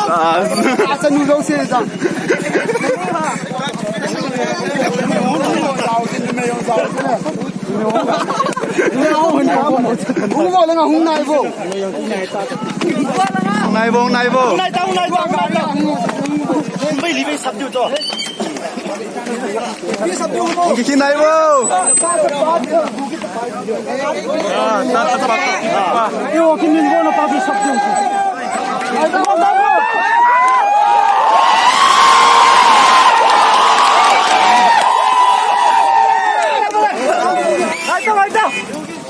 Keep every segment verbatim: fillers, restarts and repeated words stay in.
Asa nu lo se jang. Hung bo le nga hung nai bo. Nai bo, nai bo. Nai ta, nai ta, nai ta. Hung bai li bai sap diu to. Ki nai bo. Ah, ta, ta, ta, ta. Yo, ki nin bo na pa bi sap diu.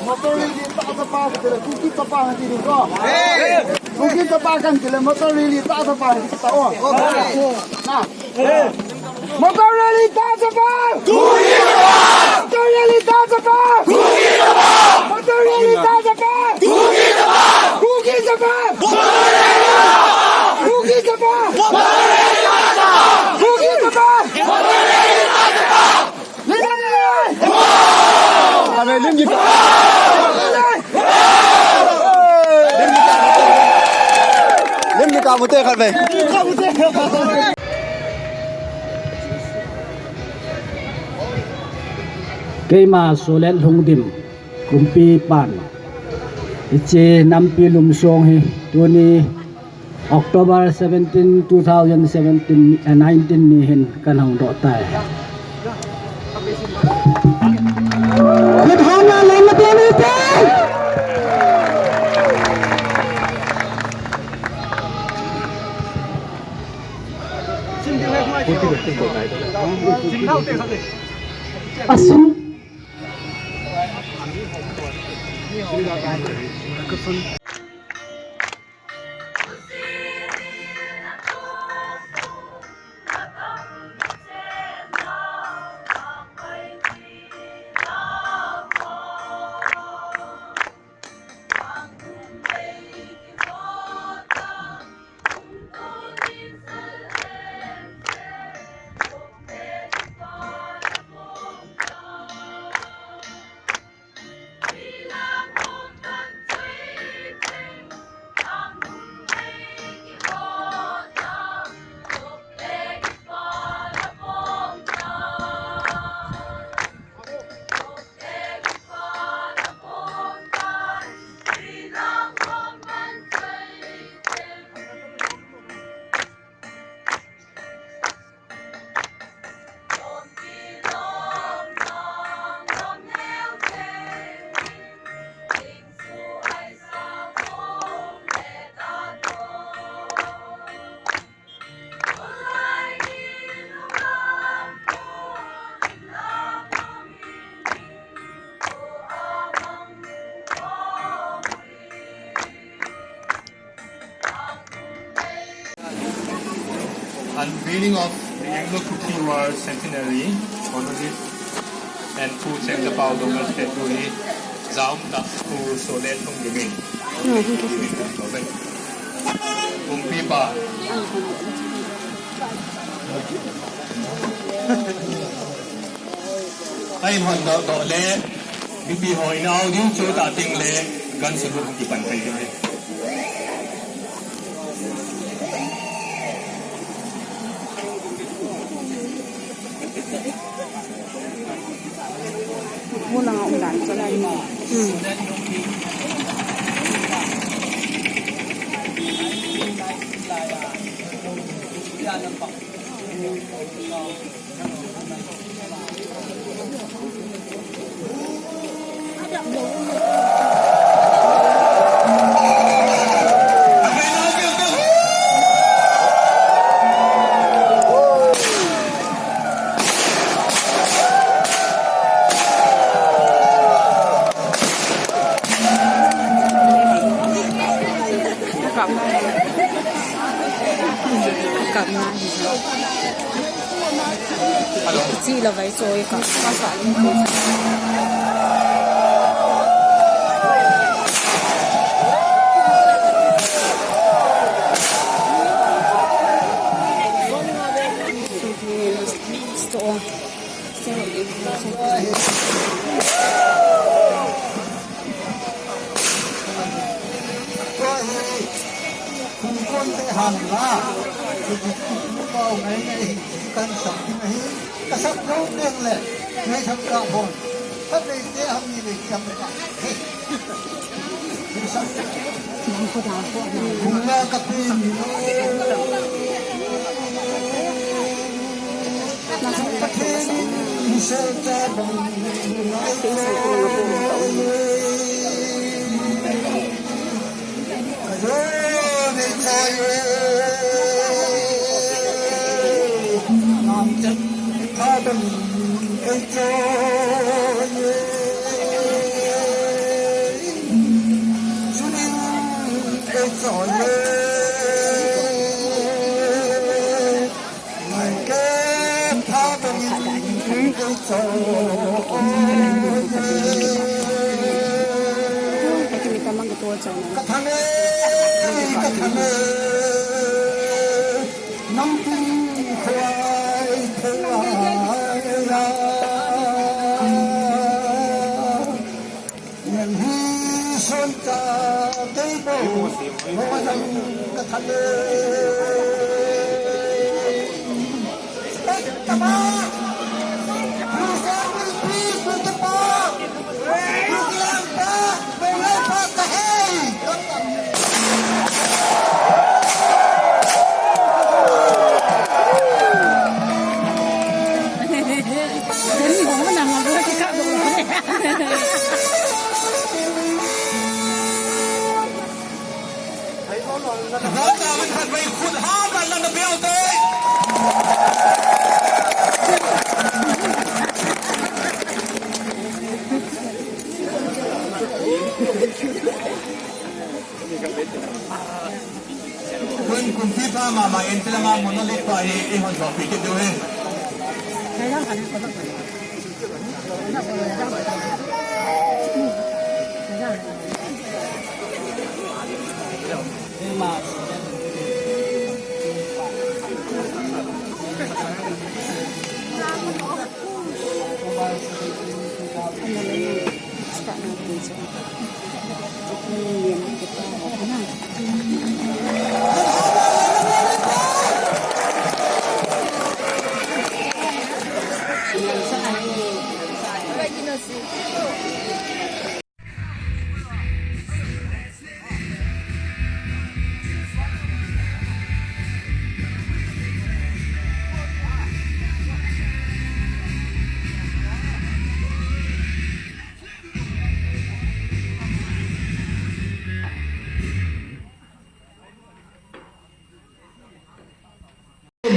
Motor rally ta chapa kan tile, motor rally ta chapa kan tile, motor rally ta chapa. Motor rally ta chapa. Motor rally ta chapa. Kuki chapa. Kuki chapa. Kuki chapa. Kame lim ki. Lim ki ka mute khat ve. Keima Solet Lhungdim, Kumpipan. Hiche Nampi Lumsong hi tuni October seventeen, two thousand seventeen, eh, nineteen ni hin kan hong doh tai. Kut hana leng na pe ni pe. Asum. Unveiling of the Anglo-Kuki War Centenary monolith and Pu Chengkapao Doungel statue hi jaum ta Pu Solet Lhungdim in. Kumpipa. Ahin hon doh doh le, mipi ho in a-u ding chu ta teng le, gan salute hung kipan thei ding ahi. Mu langa um dan chu lai ni. Hmm. Chi la vai soi ka. Store. Hang la, kiti tu pau ngai ngai hi, kan sap ding ahi, ka sap lo neng le, ngai tham ka bon. Ka nei te ham ni nei kiam le ka. Hey. Kung la ka pin lo. Pathen in sel ta bang ngai lo. Ka thang e, ka thang e, nang tin khoi thei la. Nang hi son ta dei bo, mo nang ka thang e. Kun kumpi pa mama en tela ma monolith pa hi, i hon ba pi ke do he.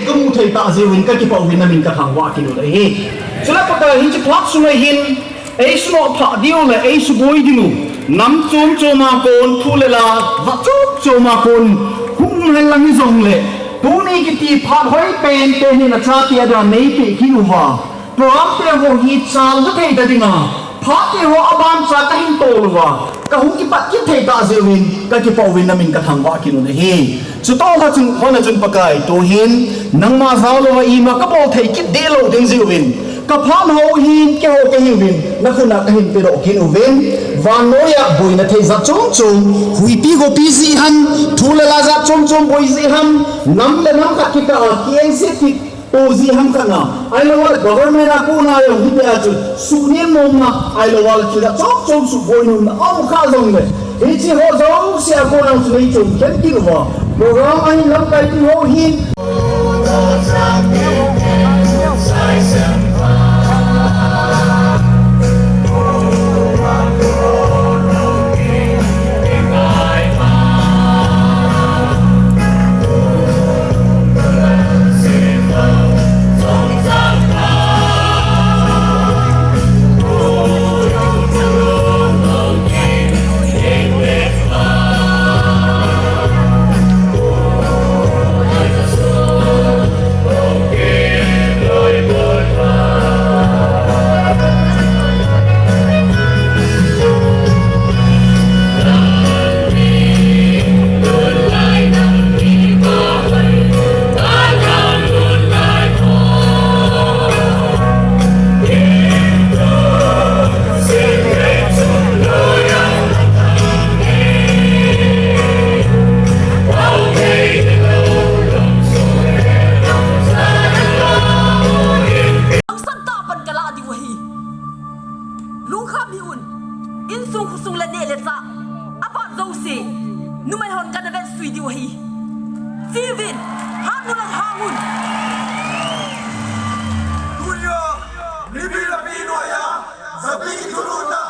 Ka mu thei tah jeh uvin ka kipah uvin na min ka thangvah kit u ahi. Chule Pakai, hiche phat sunga hin, ei sunoh thah diu le ei suboi ding u, nam chom chom a kon, thu le la, jat chom chom a kon, hung hen lang hijongle, tuni kiti phat hoi pen pen hi na chate a dia nei peh kit uva. Program te ho hi chal na thei ta dinga, phat te ho aban cha ka hin tol uva, ka hung kipat kit thei tah jeh uvin, ka kipah uvin na min ka thangvah kit u ahi. Chutoh kha chun, hona chun Pakai, tu hin, nangma jao louva ima ka bol thei kit deh lou ding jeh uvin, ka phat ho hin, keiho ka hiuvin, na khut a ka hin pedoh kit uvin, vannoi a boina thei jat chom chom, huipi gopi jeh ham, thu le la jat chom chom boi jeh ham, nam le nam khat kikah a kiengset kit, tu jeh ham khat na, ahilou le government a kona jong hiti a chu, suhnem nomna, ahilou le thil jat chom chom suboi nomna, aum kha jongle, hiche ho jouse a kona chu nei chom khen kit uva. Program a hin lamkai tu ho hin. Sa, apat jouse, numei hon kana vetsui diu ahi. Chiuvin, hang un, hang un. Tunia, nipi napi noiya, sapi ki thulutna,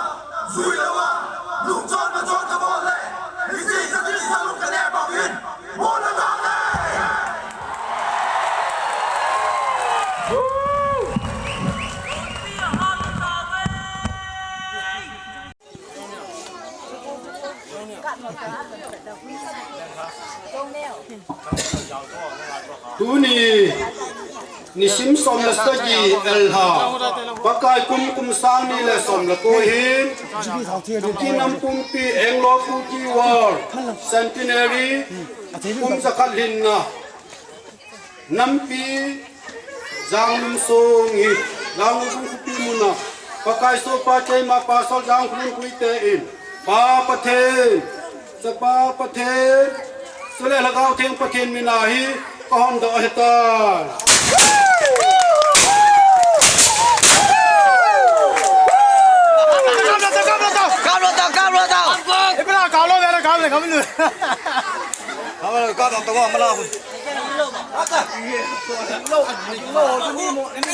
jui louva, lungchon machon kabol le, hiche sapi sa lung kaneh bang in, mona ta le. Tuni, nisim som le sagi Elha, Pakai kum kum sang ni le som le ko hin, Kuki nam pumpi Anglo Kuki War Centenary, kum jakhat lhinna. Nampi Janglum sung hi, Janglum sung khopi muna, Pakai sohpa keima Pastor Jangkholun Guite in, Pa Pathen, Chapa Pathen, chule Lhagao Theng Pathen mina hi kahon doh ahitai. Kap lo tau, kap lo tau. Ipi na kap lo, kap lo, kap lo. Kap lo, kap lo, kap lo.